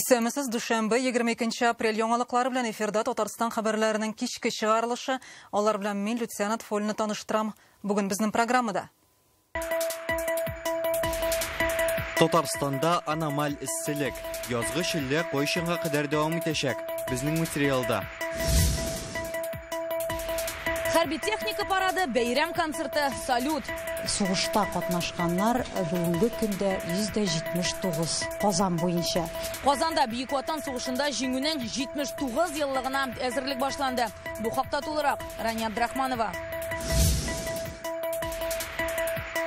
Исәнмесез, дүшәмбе, 22 апрель яңалыклары белән эфирда Татарстан хәбәрләренең кичке чыгарылышы. Алар белән мин, Люция Нотфуллина, таныштырам. Бүген безнең программада. Татарстанда аномаль эсселек. Язгы челлә кайчанга кадәр дәвам итәчәк? Безнең материалда. Хәрби техника парады, бәйрәм концерты, салют. Сугышта катнашканнар бүгенге көндә 179 Казан буенча. Казанда Бөек Ватан сугышында җиңүнең 79 еллыгына әзерлек башланды. Бу хакта тулырак Рания Абдрахманова.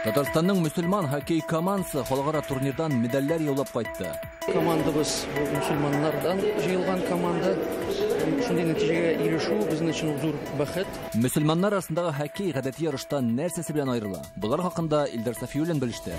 Татарстанның мөселман хоккей командасы халыкара турнирдан медальләр яулап кайтты. Командабыз мөселманнардан җыелган команда. Шундый нәтиҗәгә ирешү безнең өчен зур бәхет. Мөселманнар арасындагы хоккей гадәти ярыштан нәрсәсе белән аерыла? Булар хакында Илдар Сафиуллин белеште.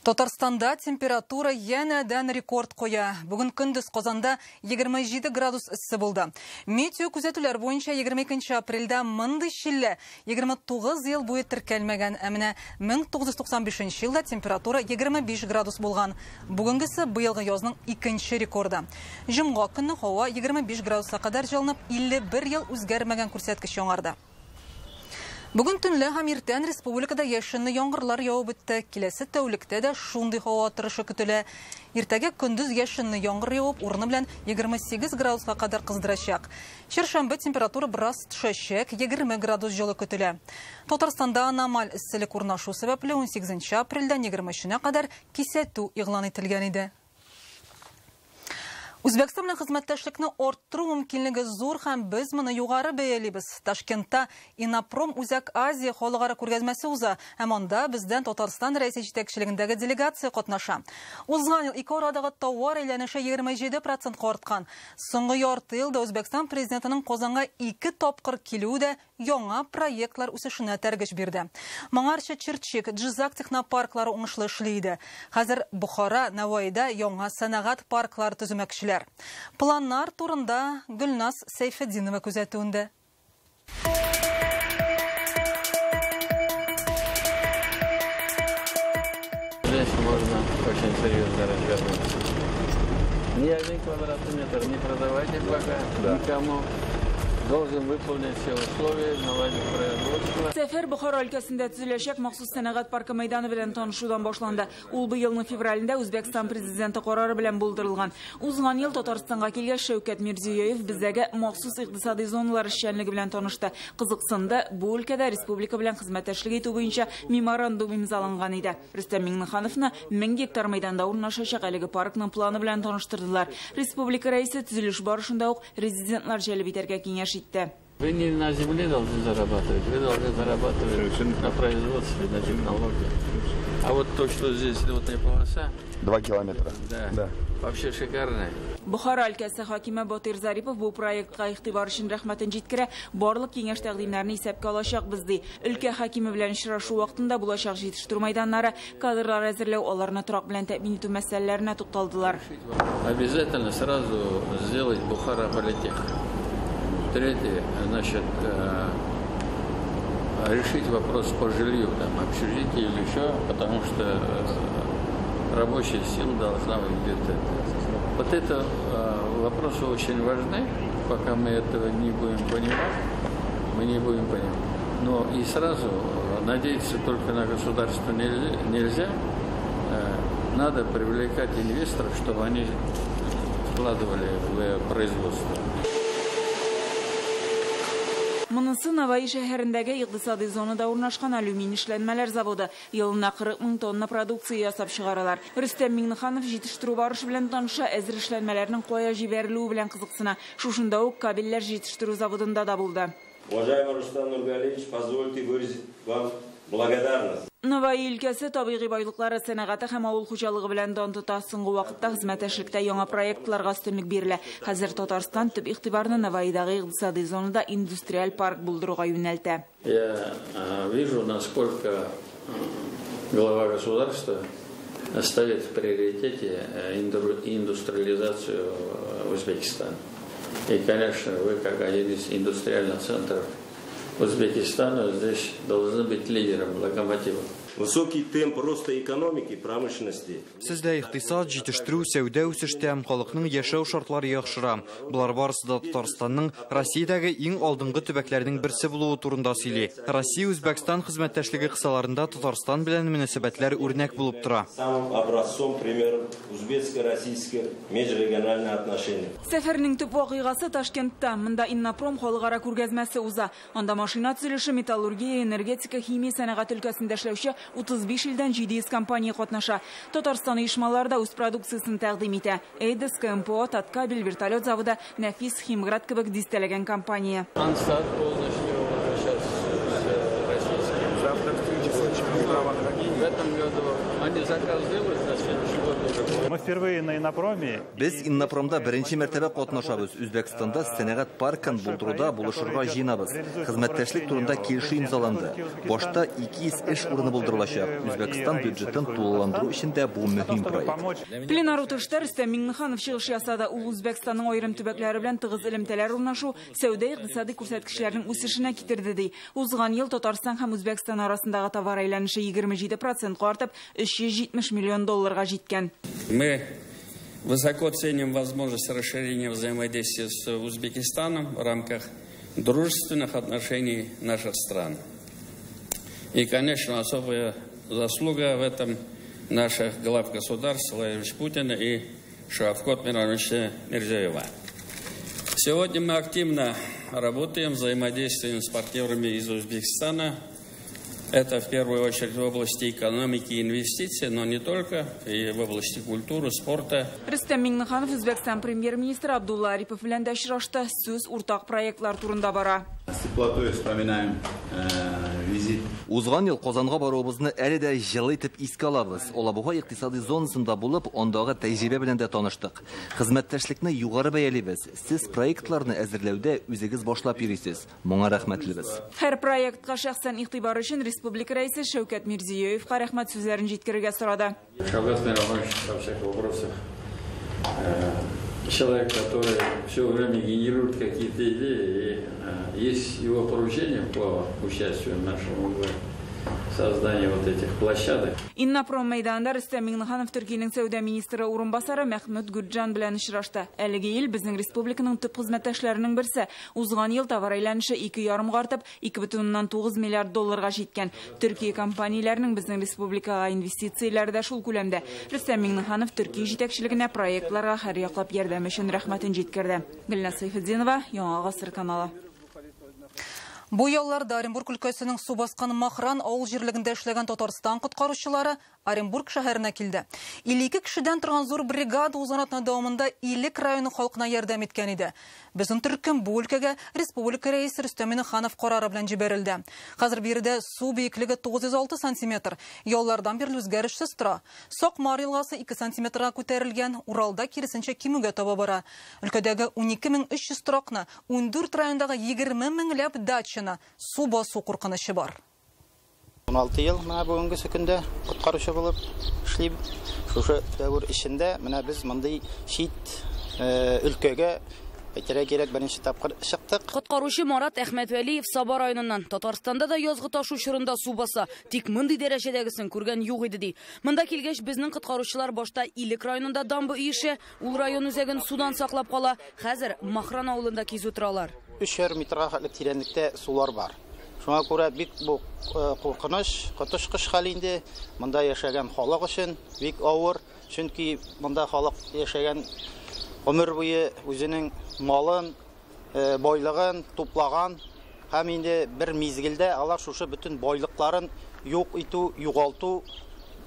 Татарстанда температура янәдән рекорд куя. Бүген көндез Казанда 27 градус эссе булды. Метео күзәтүләр буенча 22 апрельдә мондый челлә 29 ел буе теркәлмәгән. Ә менә 1995 елда температура 25 градус булган. Бүгенгесе быелгы язның икенче рекорды. Җомга көнне һава 25 градуска кадәр җылынып, 51 ел үзгәрмәгән күрсәткеч яңарды. Бүген төнлә һәм иртән республикада яшенле яңгырлар явып үтте. Киләсе тәүлектә дә шундый һава торышы көтелә. Иртәгә көндез яшенле яңгыр явып, урыны белән 28 градуска кадәр кыздырачак. Чәршәмбе температура бераз төшәчәк, 20 градус җылы көтелә. Татарстанда аномаль эсселек урнашу сәбәпле 18 апрельдән 23-нә кадәр кисәтү игълан ителгән иде. Үзбәкстан белән хезмәттәшлекне арттыру мөмкинлеге зур һәм без моны югары бәялибез. Ташкентта Иннопром Үзәк Азия халыкара күргәзмәсе уза һәм анда бездән Татарстан Рәисе җитәкчелегендәге делегация катнаша. Узган ел ике арадагы товар әйләнеше 27% арткан. Соңгы ярты елда Үзбәкстан президентының Казанга 2 тапкыр килүе дә яңа проектлар үсешенә этәргеч бирде. Моңарчы Чирчик, Джизак технопарклары уңышлы эшли иде. Хәзер Бухара, Навоида яңа сәнәгать парклары төземәкчеләр. Планнар турында Гөлназ Сәйфетдинова күзәтүендә. Здесь можно очень серьезно развернуться. Ни один квадратный метр не продавайте пока никому. Должен выполнить все условия, наладить производство. Сәфәр Бухара өлкәсендә төзеләчәк махсус сәнәгать паркы мәйданы белән танышудан башланды. Ул быелның февралендә Үзбәкстан президенты карары белән булдырылган. Узган ел Татарстанга килгәч Шәүкәт Мирзиёев бездәге махсус икътисади зоналар эшчәнлеге белән танышты. Кызыксынды, бу өлкәдә республика белән хезмәттәшлек итү буенча меморандум имзаланган иде. Рөстәм Миңнехановны 1000 гектар мәйданда урнашачак әлеге паркның планы белән таныштырдылар. Республика рәисе төзелеш барышында ук резидентлар җәлеп итәргә киңәш итте. Вы не на земле должны зарабатывать, вы должны зарабатывать на производстве, на технологии. А вот то, что здесь льготная полоса... 2 километра. Да. Вообще шикарная. Бухара өлкәсе хакиме Батыр Зарипов бу проектка игътибар өчен рәхмәтен җиткерә, барлык киңәш тәкъдимнәрен исәпкә алачакбыз ди. Өлкә хакиме белән очрашу вакытында булачак җитештерү мәйданнары, кадрлар әзерләү, аларны торак белән тәэмин итү мәсьәләләренә тукталдылар. Обязательно сразу сделать Бухара политех. Третье, значит, решить вопрос по жилью, там, общежитие или еще, потому что рабочая сила должна быть где-то. Вот это вопросы очень важны, пока мы этого не будем понимать, мы не будем понимать. Но и сразу надеяться только на государство нельзя, надо привлекать инвесторов, чтобы они вкладывали в производство. Монысы Навои шәһәрендәге икътисади зонада урнашкан алюминий эшләнмәләр заводы. Елына 40 мең тонна продукция ясап чыгаралар. Рөстәм Миңнеханов җитештерү барышы белән таныша, әзер эшләнмәләрнең кая җибәрелүе белән кызыксына. Шушында ук кабельләр җитештерү заводында да булды. Уважаемый Рустам Нургалиевич, позвольте выразить вам благодарность. Навои өлкәсе табигый байлыклары, сәнәгате һәм авыл хуҗалыгы белән дан тота. Соңгы вакытта хезмәттәшлектә яңа проектларга өстенлек бирелә. Хәзер Татарстан төп игътибарны Навоидагы икътисади зонада индустриаль парк булдыруга юнәлтә. Я вижу, насколько глава государства ставит в приоритете индустриализацию Узбекистана. И, конечно, вы, как один из индустриальных центров Узбекистана, здесь должны быть лидером, локомотивом. Высокий темп роста экономики, промышленности. Сездә икътисад, җитештерү, сәүдә үсештә, халыкның яшәү шартлары яхшыра. Болар барысы да Татарстанның Россиядәге иң алдынгы төбәкләренең берсе булуы турында сөйли. Россия-Үзбәкстан хезмәттәшлеге кысаларында Татарстан белән мөнәсәбәтләр үрнәк булып тора. Самым образцом, примером узбекско-российских межрегиональных отношений. Сәфәрнең төп вакыйгасы Ташкентта. Монда Иннопром халыкара күргәзмәсе уза. Анда машина төзелеше, металлургия, энергетика, химия сәнәгать өлкәсендә эшләүче 35 илдән 700 компания катнаша. Татарстан оешмалары да үз продукциясен тәкъдим итә. Эйдес, КМПО, Таткабель, вертолет заводы, Нәфис, Химград кебек дистәләгән компания. Ансат полностью сейчас с российским. Завтра встреча. В этом году они заказ делают, на следующий год уже. Мы впервые на Иннопроме. Без Иннопромда беренче мәртәбә катнашабыз. Үзбәкстанда сәнәгать паркын булдыруда булышырга җыенабыз. Хезмәттәшлек турында килешү имзаланды. Башта 200 эш урыны булдырылачак. Үзбәкстан бюджетын тулыландыру өчен дә бу мөһим проект. Пленар утырышта Рөстәм Миңнеханов чыгыш ясады. Ул Үзбәкстанның аерым төбәкләре белән тыгыз элемтәләр урнашу сәүдә икътисади күрсәткечләрнең үсешенә китерде ди. Узган ел Татарстан һәм Үзбәкстан арасындагы товар әйләнеше 27% артып 370 миллион долларга җиткән. Мы высоко ценим возможность расширения взаимодействия с Узбекистаном в рамках дружественных отношений наших стран. И, конечно, особая заслуга в этом наших глав государств Владимира Путина и Шавката Миромоновича Мирзиёева. Сегодня мы активно работаем, взаимодействуем с партнерами из Узбекистана. Это в первую очередь в области экономики и инвестиций, но не только, и в области культуры, спорта. Рөстәм Миңнеханов Үзбәкстан премьер-министры Абдулла Арипов белән дә очрашты. Сүз уртак проектлар турында бара. С теплотой вспоминаем визит. Узган ел Казанга баруыбызны әле дә җылы итеп искә алабыз. Алабуга икътисади зонасында булып, андагы тәҗрибә белән дә таныштык. Хезмәттәшлекне югары бәялибез. Сез проектларны әзерләүдә үзегез башлап йөрисез. Моңа рәхмәтлебез. Һәр проектка шәхсән игътибар өчен Республика рәисе Шәүкәт Мирзиёевка рәхмәт сүзләрен җиткерергә сорады. Шавкат Миромонович во всех вопросах человек, который все время генерирует какие-то идеи, и есть его поручение по участию нашему в создании вот этих площадок. Иннопром мәйданында Рөстәм Миңнеханов Төркиянең сәүдә министры урынбасары Мәхмүт Гүрджан белән очрашты. Әлеге ил безнең республиканың төп хезмәттәшләренең берсе. Узган ел товар әйләнеше 2,5 артып, 2,9 миллиард долларга җиткән. Төркия компанияләренең безнең республикага инвестицияләре дә шул күләмдә. Рөстәм Миңнеханов Төркия җитәкчелегенә проектларга һәр яклап ярдәм өчен рәхмәтен җиткерде. Гөлназ Сайфетдинова, Яңа Гасыр каналы. Бу ялларда Оренбург өлкәсенең су баскан Махран авыл җирлегендә эшләгән Татарстан коткаручылары Оренбург шәһәренә килде. 52 кешедән торган зур бригада узган атна дәвамында Илек районы халкына ярдәм иткән иде. Безнең төркем бу өлкәгә республика рәисе Рөстәм Миңнеханов карары белән җибәрелде. Хәзер биредә су биеклеге 906 сантиметр. Яллардан бирле үзгәрешсез тора. Сакмар елгасы 2 сантиметрга күтәрелгән, Уралда киресенчә кимүгә таба бара. Өлкәдәге 12300 торакны, 14 райондагы 20 меңләп дачаны су басу куркынычы бар. 16 ел менә бүгенге көндә коткаручы булып эшлим. Шушы дәвер эчендә менә без мондый чит өлкәгә әйтергә кирәк беренче тапкыр чыктык. Коткаручы Марат Әхмәтвәлиев Саба районыннан. Татарстанда да язгы ташу чорында су баса. Тик мондый дәрәҗәдәгесен күргән юк иде ди. Монда килгәч безнең коткаручылар башта Илек районында дамба өеше, ул район үзәген судан саклап кала. Хәзер Махран авылында кизү торалар. 3,5 метрга хәтлек тирәнлектә сулар бар. Шуңа күрә бик бу куркыныч, коточкыч хәл инде. Монда яшәгән халык өчен бик авыр, чөнки монда халык яшәгән гомер буе үзенең малын, байлыгын туплаган һәм инде бер мизгелдә алар шушы бөтен байлыкларын юк итү, югалту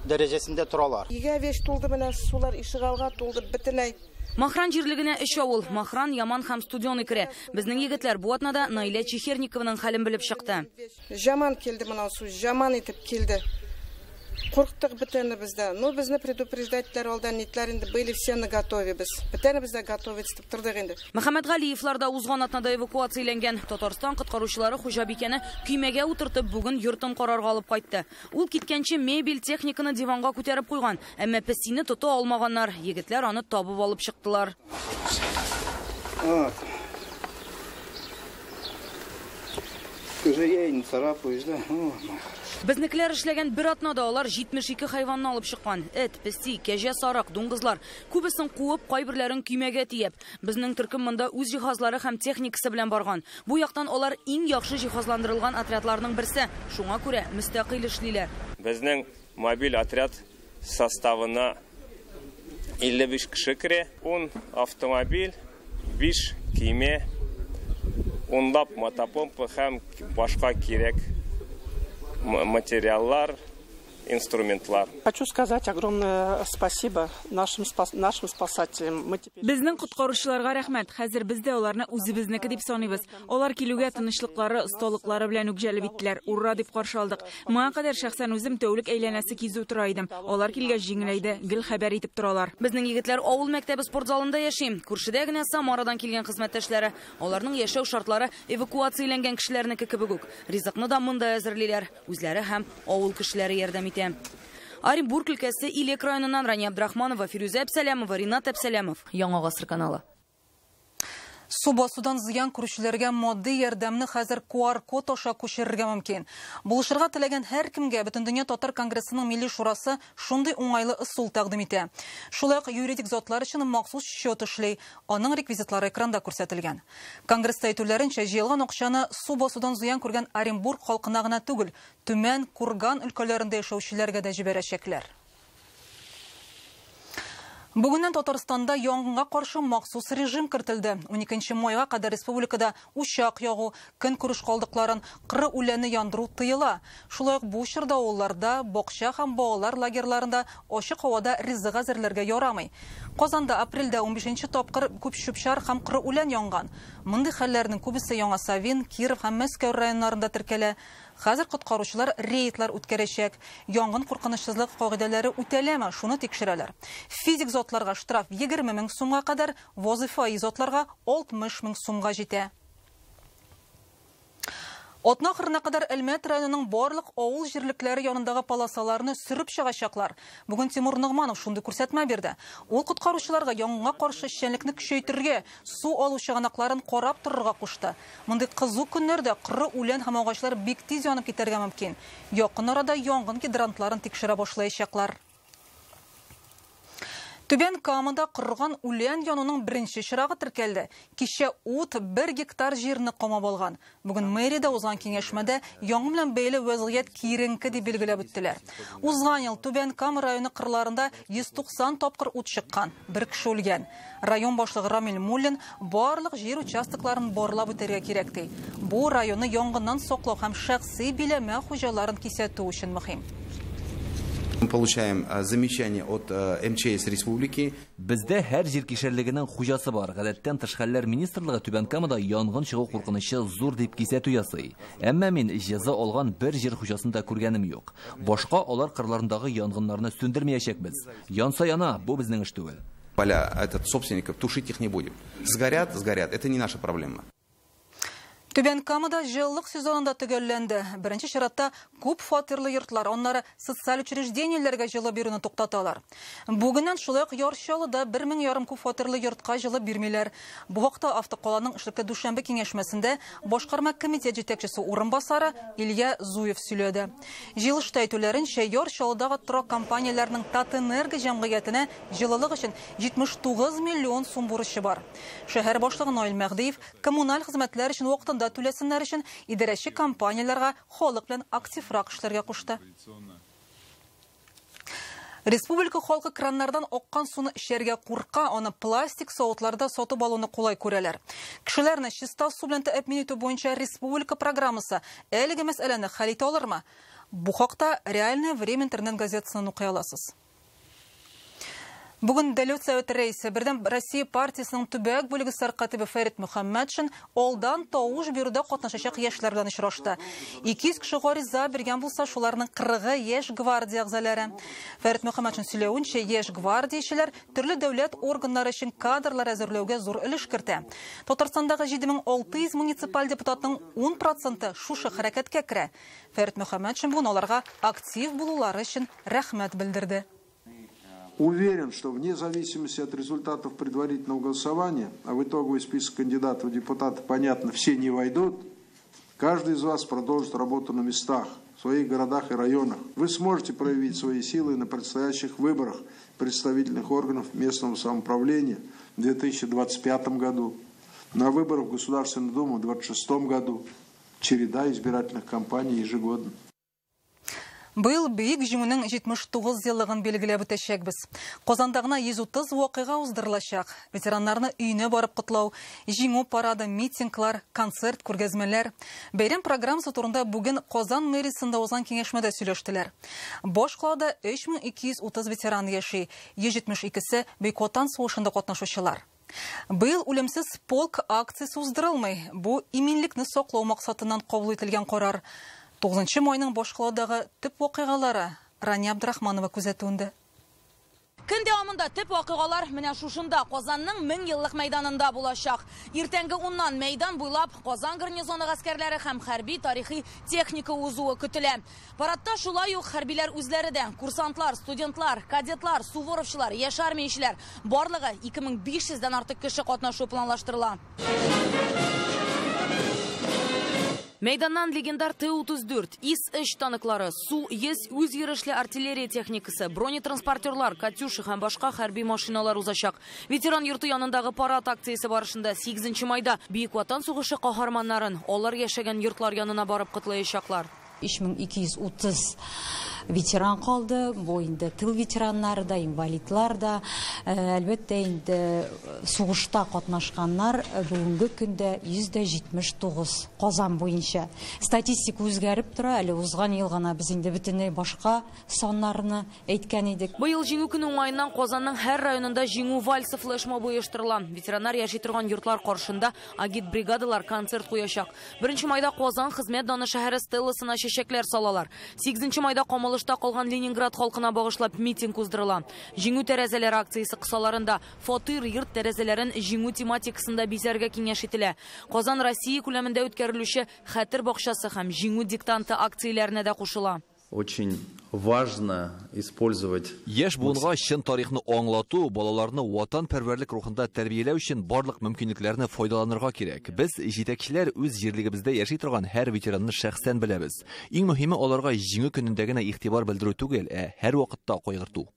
дәрәҗәсендә торалар. Егә веш тулды менә сулар ишегалга тулды бөтенләй. Махран җирлегенә өч авыл – Махран, Яман һәм Студеный керә. Безнең егетләр бу атнада Наилә Чехерникованың хәлен белеп чыкты. Жаман килде менә су, жаман итеп килде. Курктык бөтенебез дә. Ну, безне предупреждать алдан нитләр инде были все наготове без. Бөтенебез дә готовить итеп тордык инде. Мөхәммәтгалиевлар да узган атнада эвакуацияләнгән. Татарстан коткаручылары хуҗабикәне көймәгә утыртып бүген йортын карарга алып кайтты. Ул киткәнче мебель техниканы диванга күтәреп куйган, әмма песине тота алмаганнар. Егетләр аны табып алып чыктылар. Вот. Уже я и не царапаюсь, да? О, мой хороший. Безнекеләр эшләгән бер атнада алар 72 хайванны алып чыккан. Эт, песи, кәҗә, сарык, дуңгызлар. Күбесен куып, кайберләрен көймәгә тиеп. Безнең төркем монда үз җиһазлары һәм техникасы белән барган. Бу яктан алар иң яхшы җиһазландырылган отрядларның берсе. Шуңа күрә мөстәкыйль эшлиләр. Безнең мобиль отряд составына 55 кеше керә. 10 автомобиль, 5 көймә, 10лап мотопомпа һәм башка кирәк материаллар, инструментлар. Хочу сказать огромное спасибо нашим спасателям. Безнең коткаручыларга рәхмәт. Хәзер без дә аларны үзебезнеке дип саныйбыз. Алар килүгә тынычлыклары, осталыклары белән үк җәлеп иттеләр. Ура дип каршы алдык. Моңа кадәр шәхсән үзем тәүлек әйләнәсе кизү тора идем. Алар килгәч җиңеләйде, гел хәбәр итеп торалар. Безнең егетләр авыл мәктәбе спорт залында яши. Күршедә генә Самарадан килгән хезмәттәшләре. Аларның яшәү шартлары эвакуацияләнгән кешеләрнеке кебек үк. Ризыкны да монда әзерлиләр. Үзләре һәм авыл кешеләре ярдәм итә. Оренбург өлкәсе Илек районыннан Рания Абдрахманова, Фирүзә Әпсәләмова, Ринат Әпсәләмов. Яңа Гасыр каналы. Су басудан зыян күрүчеләргә матди ярдәмне хәзер QR-код аша күчерергә мөмкин. Булышырга теләгән һәркемгә Бөтендөнья татар конгрессының Милли шурасы шундый уңайлы ысул тәкъдим итә. Шулай ук юридик затлар өчен махсус счет эшли. Аның реквизитлары экранда күрсәтелгән. Конгресста әйтүләренчә, җыелган акчаны су басудан зыян күргән Оренбург халкына гына түгел, Төмән, Курган өлкәләрендә яшәүчеләргә дә җибәрәчәкләр. Бүгеннән Татарстанда янгынга каршы махсус режим кертелде. 12 майга кадәр республикада учак ягу, көнкүреш калдыкларын, кыры үләнне яндыру тыела. Шулай ук бу чорда авылларда, бакча һәм балалар лагерьларында ачык һавада ризык әзерләргә ярамый. Казанда апрельдә 15 тапкыр күп чүп-чар һәм кыры үлән янган. Мондый хәлләрнең күбесе Яңа Савин, Киров һәм Мәскәү районнарында теркәлә. Хәзер коткаручылар рейдлар үткәрәчәк. Янгын куркынычсызлык кагыйдәләре үтәләме, шуны тикшерәләр. Физик затларга штраф 20 мең сумга кадәр, вазифаи затларга 60 мең сумга җитә. Атна ахырына кадәр Әлмәт районының барлык авыл җирлекләре янындагы полосаларны сөреп чыгачаклар. Бүген Тимур Ногманов шундый күрсәтмә бирде. Ул коткаручыларга янгынга каршы эшчәнлекне көчәйтергә, су алу чыганакларын карап торырга кушты. Мондый кызу көннәрдә коры үлән һәм агачлар бик тиз янып китәргә мөмкин. Якын арада янгын гидрантларын тикшерә башлаячаклар. Түбән Камада корыган үлән януның беренче чырагы теркәлде. Кичә ут 1 гектар җирне камап алган. Бүген мэриядә узган киңәшмәдә янгын белән бәйле вазгыять киеренке дип билгеләп үттеләр. Узган ел Түбән Кама районы кырларында 190 тапкыр ут чыккан, бер кеше үлгән. Район башлыгы Рамил Муллин барлык җир участокларын барлап үтәргә кирәк ди. Бу районны янгыннан саклау һәм шәхси биләмә хуҗаларын кисәтү өчен мөһим. Мы получаем замечания от МЧС республики. Бездә һәр җир кишәрлегенең хуҗасы бар. Гадәттән тыш хәлләр министрлыгы Түбән Камада янгын чыгу куркынычы зур дип кисәтү ясый. Әмма мин җәза алган бер җир хуҗасын да күргәнем юк. Башка алар кырларындагы янгыннарны сүндермәячәкбез. Янса яна, бу безнең эш түгел. Поля этот собственников тушить их не будем. Сгорят, сгорят. Это не наша проблема. Түбән Камада җылылык сезонында төгәлләнде. Беренче чиратта күп фатирлы йортлар, аннары социаль учреждениеләргә җылы бирүне туктаталар. Бүгеннән шулай ук Яр Чаллыда 1500 күп фатирлы йортка җылы бирмиләр. Бу хакта автокаланың эшлекле дүшәмбе киңәшмәсендә башкарма комитет җитәкчесе урынбасары Илья Зуев сөйләде. Җыелышта әйтүләренчә, Яр Чаллыдагы торак компанияләрнең Татэнерго җәмгыятенә җылылык өчен 79 миллион сум бурычы бар. Шәһәр башлыгы Наил Мәһдиев коммуналь хезмәтләр өчен вакытында түләсеннәр өчен идарәче компанияләргә халык белән активрак эшләргә кушты. Республика халкы краннардан аккан суны эчәргә курка, аны пластик савытларда сатып алуны кулай күрәләр. Кешеләрне чиста су белән тәэмин итү буенча республика программасы әлеге мәсьәләне хәл итә алырмы? Бу хакта «Реальное время» интернет газетасыннан укый аласыз. Бүген Дәүләт Советы рәисе Бердәм Россия партиясенең төбәк бүлеге сәркатибе Фәрит Мөхәммәтшин алдан тавыш бирүдә катнашачак яшьләр белән очрашты. 200 кеше гариза биргән булса, шуларның 40-ы яшь гвардия әгъзалары. Фәрит Мөхәммәтшин сөйләвенчә, яшь гвардиячеләр төрле дәүләт органнары өчен кадрлар әзерләүгә зур өлеш кертә. Татарстандагы 7600 муниципаль депутатның 10% шушы хәрәкәткә керә. Фәрит Мөхәммәтшин бүген аларга актив булулары өчен рәхмәт белдерде. Уверен, что вне зависимости от результатов предварительного голосования, а в итоговый список кандидатов в депутаты, понятно, все не войдут, каждый из вас продолжит работу на местах, своих городах и районах. Вы сможете проявить свои силы на предстоящих выборах представительных органов местного самоуправления в 2025 году, на выборах в Государственную Думу в 2026 году. Череда избирательных кампаний ежегодно. Быел Бөек Җиңүнең 79 еллыгын билгеләп үтәчәкбез. Казанда гына 130 вакыйга уздырылачак. Ветераннарны өенә барып котлау, Җиңү парады, митинглар, концерт, күргәзмәләр. Бәйрәм программасы турында бүген Казан мэриясендә узган киңәшмәдә сөйләштеләр. Башкалада 3230 ветеран яши, 172-се Бөек Ватан сугышында катнашучылар. Быел үлемсез полк акциясе уздырылмый. Бу иминлекне саклау максатыннан кабул ителгән карар. 9 майның башкаладагы төп вакыйгалары Рания Абдрахманова күзәтүендә. Көн дәвамында төп вакыйгалар менә шушында, Казанның 1000 еллык мәйданында булачак. Иртәнге 10-нан мәйдан буйлап Казан гарнизоны гаскәрләре һәм хәрби тарихи техника узуы көтелә. Парадта шулай ук хәрбиләр үзләре дә, курсантлар, студентлар, кадетлар, суворовчылар, яшь армиячеләр, барлыгы 2500-дән артык кеше катнашу планлаштырыла. Мәйданнан легендар Т-34, ИС-3 танклары, Су-100 үз йөрешле артиллерия техникасы, бронетранспортерлар, Катюша һәм башка хәрби машиналар узачак. Ветеран йорты янындагы парад акциясе барышында 8 майда Бөек Ватан сугышы каһарманнарын алар яшәгән йортлар янына барып котлаячаклар. 3230 ветеран калды. Бу инде тыл ветераннары да, инвалидлар да, әлбәттә инде сугышта катнашканнар бүгенге көндә 79% Казан буенча. Статистика үзгәреп тора, әле узган ел гына без инде бөтенләй башка саннарны әйткән идек. Быел Җиңү көне уңаеннан Казанның һәр районында Җиңү вальсы флешмобы оештырыла. Ветераннар яши торган йортлар каршында агитбригадалар концерт куячак. 1 майда Казан хезмәт даны шәһәре стелласына чәчәкләр салалар. 8 майда камалышта калган Ленинград халкына багышлап митинг уздырыла. Җиңү тәрәзәләре акциясе кысаларында фатир йорт тәрәзәләрен җиңү тематикасында бизәргә киңәш ителә. Казан Россия күләмендә үткәрелүче Хәтер бакчасы һәм Җиңү диктанты акцияләренә дә кушыла. Очень важно использовать. Яшь буынга чын тарихны аңлату, балаларны ватанпәрвәрлек рухында тәрбияләү өчен барлык мөмкинлекләрне файдаланырга кирәк. Без җитәкчеләр үз җирлегебездә яши торган һәр ветеранны шәхсән беләбез. Иң мөһиме аларга Җиңү көнендә генә игътибар белдерү түгел, ә һәр вакытта кайгырту.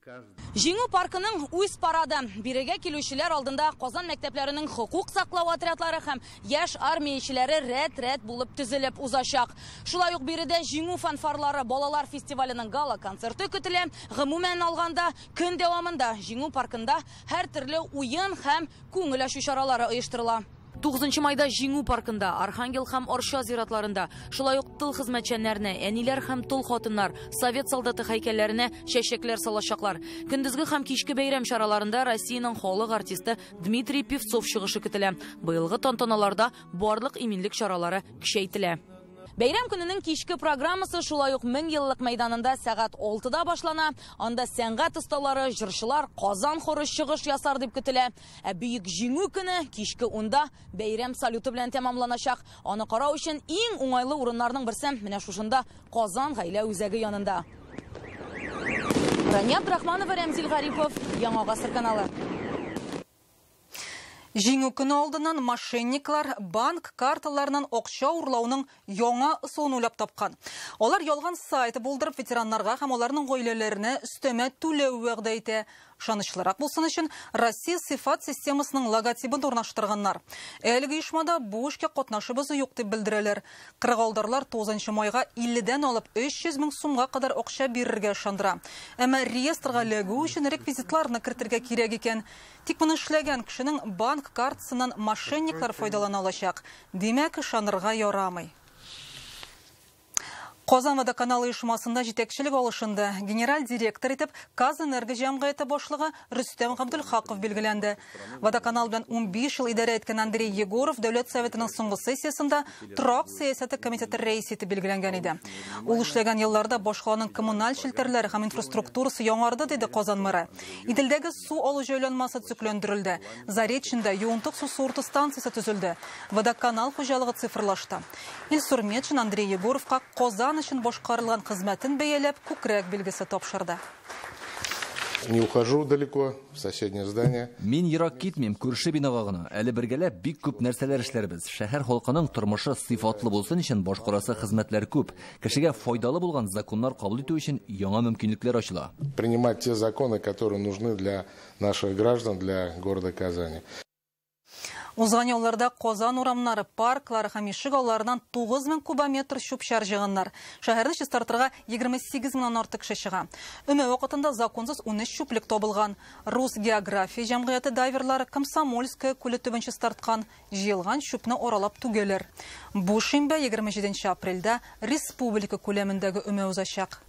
Җиңү паркының үз парады. Бирегә килүчеләр алдында Казан мәктәпләренең хокук саклау отрядлары һәм яшь армиячеләре рәт-рәт булып төзелеп узачак. Шулай ук биредә Җиңү фанфарлары балалар фестиваленең гала концерты көтелә. Гомумән алганда, көн дәвамында Җиңү паркында һәр төрле уен һәм күңел ачу чаралары оештырыла. 9 майда Җиңү паркында, Архангел һәм Арча зиратларында, шулай ук тыл хезмәтчәннәренә, әниләр һәм тол хатыннар, совет солдаты һәйкәлләренә чәчәкләр салачаклар. Көндезге һәм кичке бәйрәм чараларында Россиянең халык артисты Дмитрий Певцов чыгышы көтелә. Быелгы тантаналарда барлык иминлек чаралары көчәйтелә. Бәйрәм көненең кичке программасы шулай ук 1000 еллык мәйданында сәгать 6-да башлана. Анда сәнгать осталары, җырчылар, Казан хоры чыгыш ясар дип көтелә. Ә Бөек Җиңү көне кичке 10-да бәйрәм салюты белән тәмамланачак. Аны карау өчен иң уңайлы урыннарның берсе менә шушында, Казан гаилә үзәге янында. Рания Абдрахманова, Рәмзил Гарипов, Яңа Гасыр каналы. Җиңү көне алдыннан мошенниклар банк карталарыннан акча урлауның яңа ысулын уйлап тапкан. Алар ялган сайт булдырып ветераннарга һәм аларның гаиләләренә өстәмә түләү вәгъдә итә. Ышанычлырак булсын өчен Россия сыйфат системасының логотибын урнаштырганнар. Әлеге оешмада бу эшкә катнашыбыз юк дип белдерәләр. Кырыгалдарлар 9 майга 50-дән алып 300 мең сумга кадәр акча бирергә ышандыра. Әмма реестрга эләгү өчен реквизитларны кертергә кирәк икән. Тик моны эшләгән кешенең банк картасыннан мошенниклар файдалана алачак. Димәк, ышанырга ярамый. Казан водоканалы оешмасында җитәкчелек алышынды. Генераль директор итеп Казэнерго җәмгыяте башлыгы Рөстәм Габдулхаков билгеләнде. Водоканал белән 15 ел идарә иткән Андрей Егоров Дәүләт Советының соңгы сессиясендә торак сәясәте комитеты рәисе итеп билгеләнгән иде. Ул эшләгән елларда башкаланың коммуналь челтәрләре һәм инфраструктурасы яңарды, диде Казан мэры. Иделдәге су алу җайланмасы төзекләндерелде. Зареченда юынтык су суырту станциясе төзелде. Водоканал хуҗалыгы цифрлашты. Илсур Метшин Андрей Егоровка Казан өчен башкарылган хезмәтен бәяләп күкрәк билгесе тапшырды. Не ухожу далеко, в соседнее здание. Мин ерак китмим, күрше бинага гына. Әле бергәләп бик күп нәрсәләр эшләрбез. Шәһәр халкының тормышы сыйфатлы булсын өчен башкарасы хезмәтләр күп. Кешегә файдалы булган законнар кабул итү өчен яңа мөмкинлекләр ачыла. Принимать те законы, которые нужны для наших граждан, для города Казани. Узган елларда Казан урамнары, парклары һәм ишек алларыннан 9000 кубометр чүп-чар җыйганнар. Шәһәрне чистартырга 28 меңнән артык кеше чыга. Өмә вакытында законсыз 13 чүплек табылган. Рус география җәмгыяте дайверлары Комсомольская күле төбен чистарткан, җыелган чүпне аралап түгәләр. Бу шимбә 27 апрельдә республика күләмендәге өмә узачак.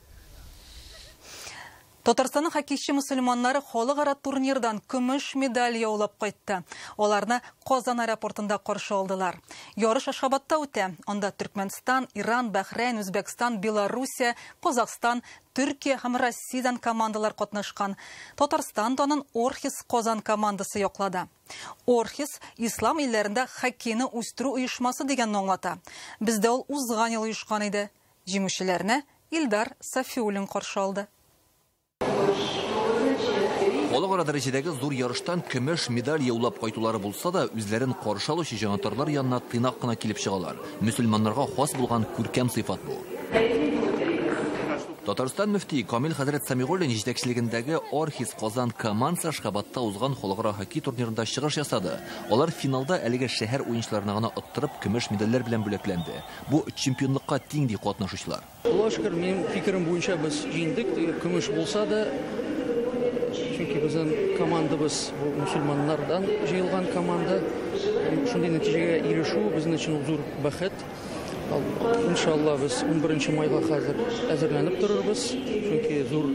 Татарстанның хоккейчы мөселманнары халыкара турнирдан көмеш медаль яулап кайтты. Аларны Казан аэропортында каршы алдылар. Ярыш Ашхабадта үтә. Анда Төркмәнстан, Иран, Бәхрәйн, Үзбәкстан, Белоруссия, Казахстан, Төркия һәм Россиядән командалар катнашкан. Татарстан данын Орхис Казан командасы яклады. Орхис ислам илләрендә хоккейны үстерү оешмасы дигәнне аңлата. Бездә ул узган ел оешкан иде. Җиңүчеләрне Илдар Сафиуллин каршы алды. Халыкара дәрәҗәдәге зур ярыштан көмеш медаль яулап кайтулары булса да, үзләрен каршы алучы җанатарлар янына тыйнак кына килеп чыгалар. Мөселманнарга хас булган күркәм сыйфат бу. Татарстан мөфти Камил хәзрәт Самигуллин җитәкчелегендәге Орхис Казан командасы Ашхабадта узган халыкара хоккей турнирында чыгыш ясады. Алар финалда әлеге шәһәр уенчыларына гына оттырып, көмеш медальләр белән бүләкләнде. Бу чемпионлыкка тиң ди катнашучылар. Аллаһка шөкер, минем фикерем буенча без җиңдек, көмеш булса да, чөнки безнең командабыз бу мөселманнардан җыелган команда. Шундый нәтиҗәгә ирешү безнең өчен зур бәхет. Иншалла, без 11 майга хәзер әзерләнеп торырбыз, чөнки зур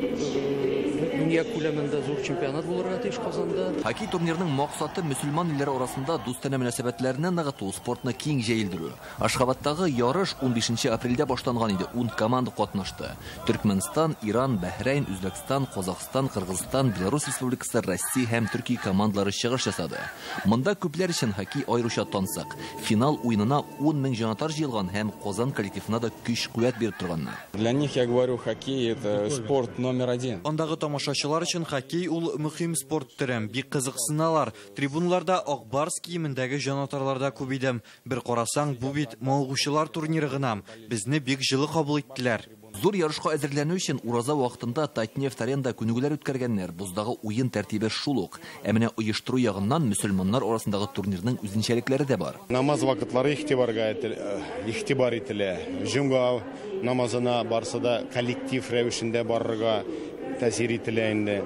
дөнья күләмендә зур чемпионат булырга тиеш Казанда. Хоккей турнирының максаты мөселман илләре арасында дустанә мөнәсәбәтләрне ныгыту, спортны киң җәелдерү. Ашхабадтагы ярыш 15 апрельдә башланган иде. 10 команда катнашты. Төркмәнстан, Иран, Бәхрәйн, Үзбәкстан, Казахстан, Кыргызстан, Беларусь Республикасы, Россия һәм Төркия командалары чыгыш ясады. Монда күпләр өчен хоккей аеруча тансык. Финал уенына 10 мең җанатар җыелган һәм Казан коллективына да көч-куәт биреп торганнар. Для них, я говорю, хоккей это спорт номер один. Андагы тамашачылар өчен хоккей ул мөһим спорт төре. Бик кызыксыналар. Трибуналарда Ак Барс киемендәге җанатарлар да күп иде. Бер карасаң, бу бит мавыгучылар турниры гына. Безне бик җылы кабул иттеләр. Зур ярышка әзерләнү өчен ураза вакытында Татнефть аренда күнегүләр үткәргәннәр. Боздагы уен тәртибе шул ук. Ә менә оештыру ягыннан мөселманнар арасындагы турнирның үзенчәлекләре дә бар. Намаз вакытлары игътибар ителә. Җомга намазына барса да коллектив рәвешендә барырга тәэсир ителә инде.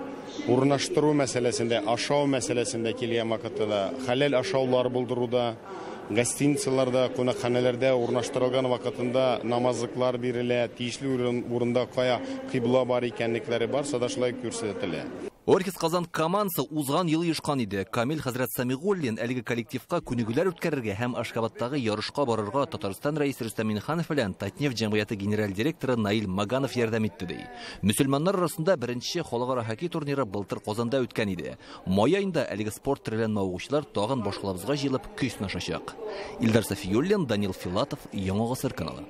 Урнаштыру мәсьәләсендә, ашау мәсьәләсендә килгән вакытта да хәләл ашаулар булдыруда, гостиницаларда, кунакханәләрдә урнаштырылган вакытында намазлыклар бирелә, тиешле урында кая кыйбла бар икәнлекләре барса да шулай күрсәтелә. Орхис Казан командасы узган ел оешкан иде. Камил хәзрәт Самигуллин әлеге коллективка күнегүләр үткәрергә һәм Ашхабадтагы ярышка барырга Татарстан рәисе Рөстәм Миңнеханов белән Татнефть җәмгыяте генераль директоры Наил Маганов ярдәм итте ди. Мөселманнар арасында беренче халыкара хоккей турниры былтыр Казанда үткән иде. Май аенда әлеге спорт төре белән мавыгучылар тагын башкалабызга җыелып көч сынашачак. Илдар Сафиуллин, Данил Филатов, Яңа Гасыр каналы.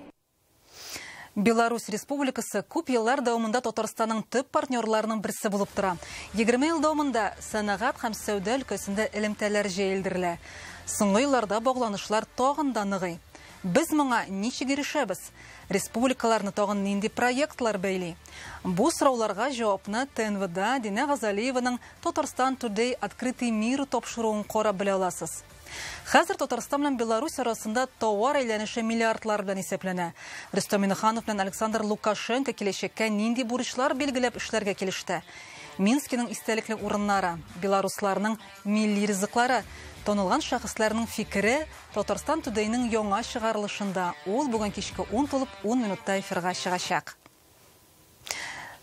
Беларусь Республикасы күп еллар дәвамында Татарстанның төп партнерларының берсе булып тора. 20 ел дәвамында сәнәгать һәм сәүдә өлкәсендә элемтәләр җәелдерелә. Соңгы елларда багланышлар тагын да ныгый. Без моңа ничек ирешәбез? Республикаларны тагын нинди проектлар бәйли? Бу сорауларга җавапны ТНВда Динә Газалиеваның Татарстан Today Открытый мир тапшыруын карап белә аласыз. Хәзер Татарстан белән Беларусь арасында товар әйләнеше миллиардлар белән исәпләнә. Рөстәм Миңнеханов белән Александр Лукашенко киләчәккә нинди бурычлар билгеләп эшләргә килеште? Минскиның истәлекле урыннары, белорусларның милли ризыклары, танылган шәхесләрнең фикере Татарстан Todayның яңа чыгарылышында. Ул бүген кичке 10:10 минутта эфирга чыгачак.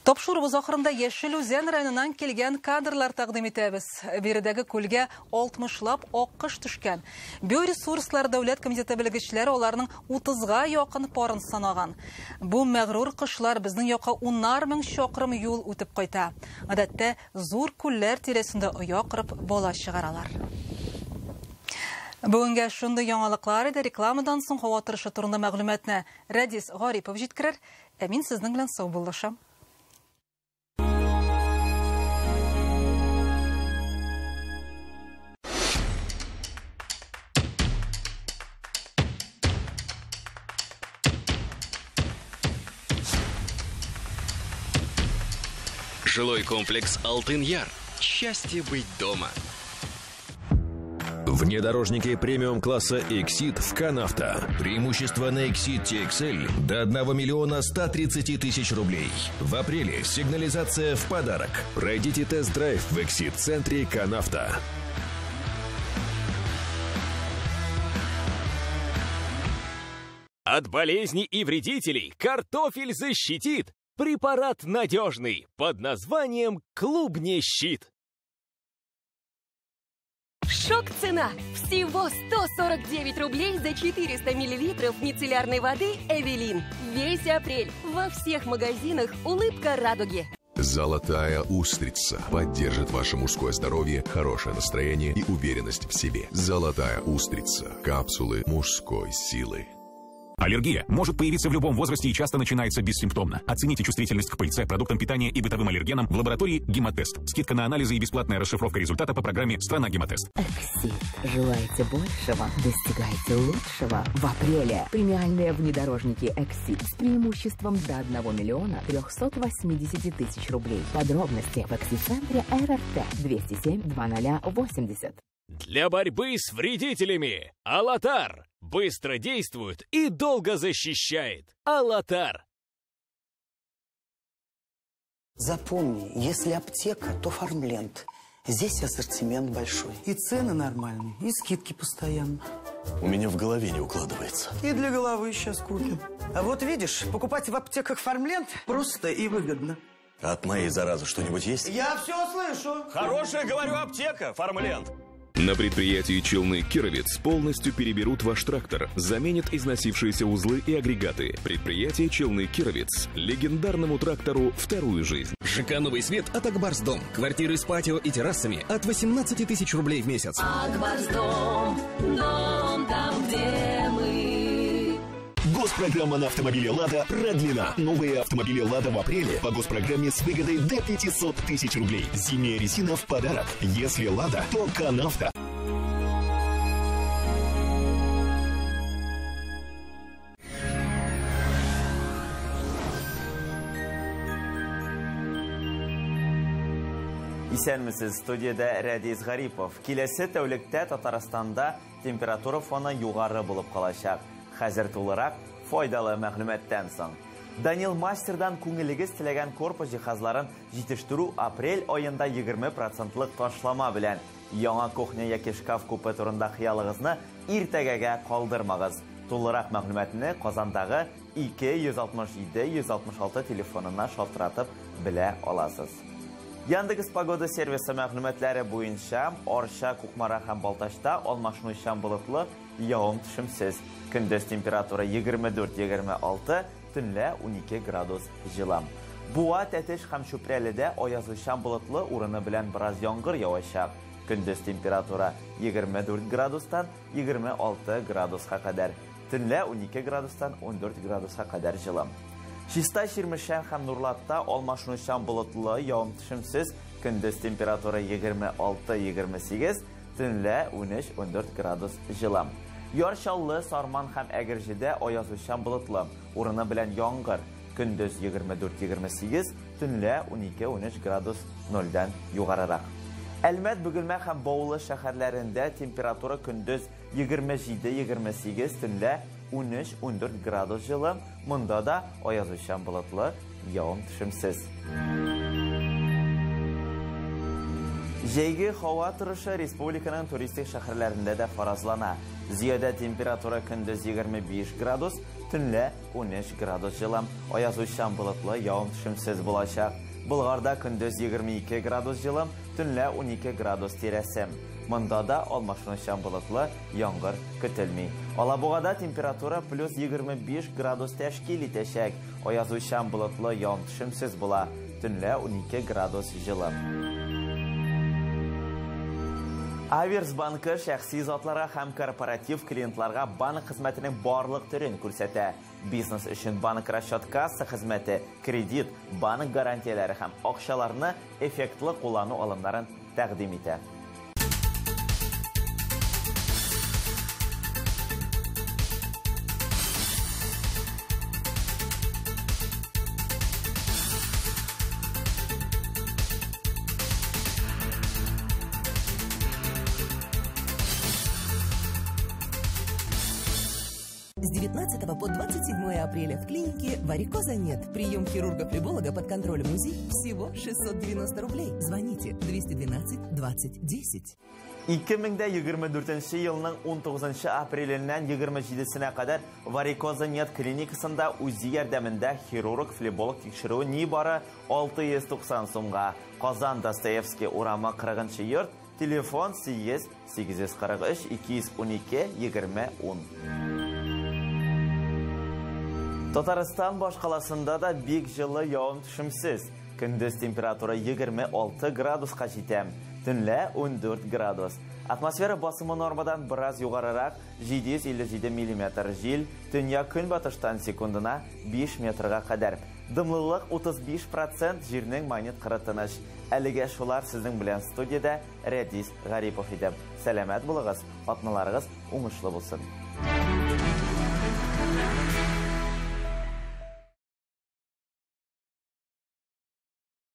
Тапшыруыбыз ахырында Яшел Үзән районыннан килгән кадрлар тәкъдим итәбез. Биредәге күлгә 60лап аккош төшкән. Биоресурслар дәүләт комитеты белгечләре аларның 30га якын парын санаган. Бу мәгърур кошлар безнең якка 10 мең чакрым юл үтеп кайта. Гадәттә зур күлләр тирәсендә оя корып бала чыгаралар. Бүгенгә шундый яңалыклар иде. Рекламадан соң һава торышы турында мәгълүматны Рәдис Гарипов җиткерер. Ә мин сезнең белән саубуллашам. Жилой комплекс «Алтын-Яр». Счастье быть дома. Внедорожники премиум-класса Exit в Канавто. Преимущество на Exit TXL до 1 миллиона 130 тысяч рублей. В апреле сигнализация в подарок. Пройдите тест-драйв в Exit-центре Канавто. От болезней и вредителей картофель защитит. Препарат надежный под названием «Клубнещит». Шок-цена! Всего 149 рублей за 400 миллилитров мицеллярной воды «Эвелин». Весь апрель во всех магазинах «Улыбка радуги». Золотая устрица поддержит ваше мужское здоровье, хорошее настроение и уверенность в себе. Золотая устрица. Капсулы мужской силы. Аллергия может появиться в любом возрасте и часто начинается бессимптомно. Оцените чувствительность к пыльце, продуктам питания и бытовым аллергенам в лаборатории «Гемотест». Скидка на анализы и бесплатная расшифровка результата по программе «Страна Гемотест». Эксит. Желаете большего? Достигайте лучшего. В апреле премиальные внедорожники «Эксит» с преимуществом до 1 миллиона 380 тысяч рублей. Подробности в Эксит-центре РРТ 207 2080. Для борьбы с вредителями «Алатар» быстро действует и долго защищает. «Алатар». Запомни, если аптека, то Фармленд. Здесь ассортимент большой. И цены нормальные, и скидки постоянно. У меня в голове не укладывается. И для головы сейчас купим. А вот видишь, покупать в аптеках Фармленд просто и выгодно. От моей заразы что-нибудь есть? Я все слышу. Хорошая, говорю, аптека, Фармленд. На предприятии «Челны-Кировец» полностью переберут ваш трактор, заменят износившиеся узлы и агрегаты. Предприятие «Челны-Кировец» легендарному трактору вторую жизнь. ЖК «Новый свет» от «Акбарс-Дом». Квартиры с патио и террасами от 18 тысяч рублей в месяц. «Акбарс-Дом», дом там, где мы. Госпрограмма на автомобили «Лада» продлена. Новые автомобили «Лада» в апреле по госпрограмме с выгодой до 500 тысяч рублей. Зимняя резина в подарок. Если «Лада», то «Канавто». Исәнмесез, студиядә Рәдис Гарипов. Киләсе тәүлектә Татарстанда температура фоны югары булып калачак. Хәзер тулырак файдалы мәгълүматтан соң. Данил Мастердан күңелегез теләгән корпус җиһазларын җитештерү апрель аенда 20% ташлама белән. Яңа кухня яки шкаф купе турында хыялыгызны иртәгәгә калдырмагыз. Тулырак мәгълүматны Казандагы 267 166 телефонына шалтыратып белә аласыз. Яндекс погода сервисы мәгълүматлары буенча Арча, Кукмара һәм Балтачта алмашынучан болытлы, явым төшемсез. Көндез температура 24-26, төнлә 12 градус җылы. Буа, Тәтеш һәм Чүпрәледә аязучан болытлы, урыны белән бераз яңгыр явачак. Көндез температура 24 градустан 26 градуска кадәр. Төнлә 12 градустан 14 градуска кадәр җылы. Чистай, Чирмешән һәм Нурлатта алмашынучан болытлы, явым төшемсез. Көндез температура 26-28, төнлә 13-14 градус җылы. Яр Чаллы, Сарман һәм Әгерҗедә аязучан болытлы, урыны белән яңгыр. Көндез 24-28, төнлә 12-13 градус нольдән югарырак. Әлмәт, Бөгелмә һәм Баулы шәһәрләрендә температура көндез 27-28, төнлә 13-14 градус җылы. Монда да аязучан болытлы, явым төшемсез. Җәйге һава торышы республиканың туристик шәһәрләрендә дә фаразлана. Зиядә температура көндез 25 градус, төнлә 13 градус җылы. Аязучан болытлы, явым төшемсез булачак. Болгарда көндез 22 градус җылы, төнлә 12 градус тирәсе. Монда да алмашынучан болытлы, яңгыр көтелми. Алабугада температура плюс 25 градус тәшкил итәчәк. Аязучан болытлы, явым төшемсез була. Төнлә 12 градус җылы. Аверс банкы шәхси затларга һәм корпоратив клиентларга банк хезмәтенең барлык төрен күрсәтә. Бизнес өчен банк расчет касса хезмәте, кредит, банк гарантияләре һәм акчаларны эффектлы куллану алымнарын тәкъдим итә. С 19 по 27 апреля в клинике «Варикоза нет». Прием хирурга-флеболога под контролем УЗИ всего 690 рублей. Звоните 212 20 10. 2024 елның 19 апреленнән 27-сенә кадәр «Варикоза нет» клиникасында УЗИ ярдәмендә хирург-флеболог тикшерүе нибары 690 сумга. Казан, Достоевский урамы, 40 йорт, телефон 8 843 212 20 10. Татарстан башкаласында да бик җылы, явым-төшемсез. Көндез температура 26 градуска җитә. Төнлә 14 градус. Атмосфера басымы нормадан бераз югарырак, 757 миллиметр. Җил төньяк көнбатыштан секундына 5 метрга кадәр. Дымлылык 35%, җирнең магнит кыры тыныч. Әлегә шулар, сезнең белән студиядә Рәдис Гарипов иде. Сәламәт булыгыз, атналарыгыз уңышлы булсын.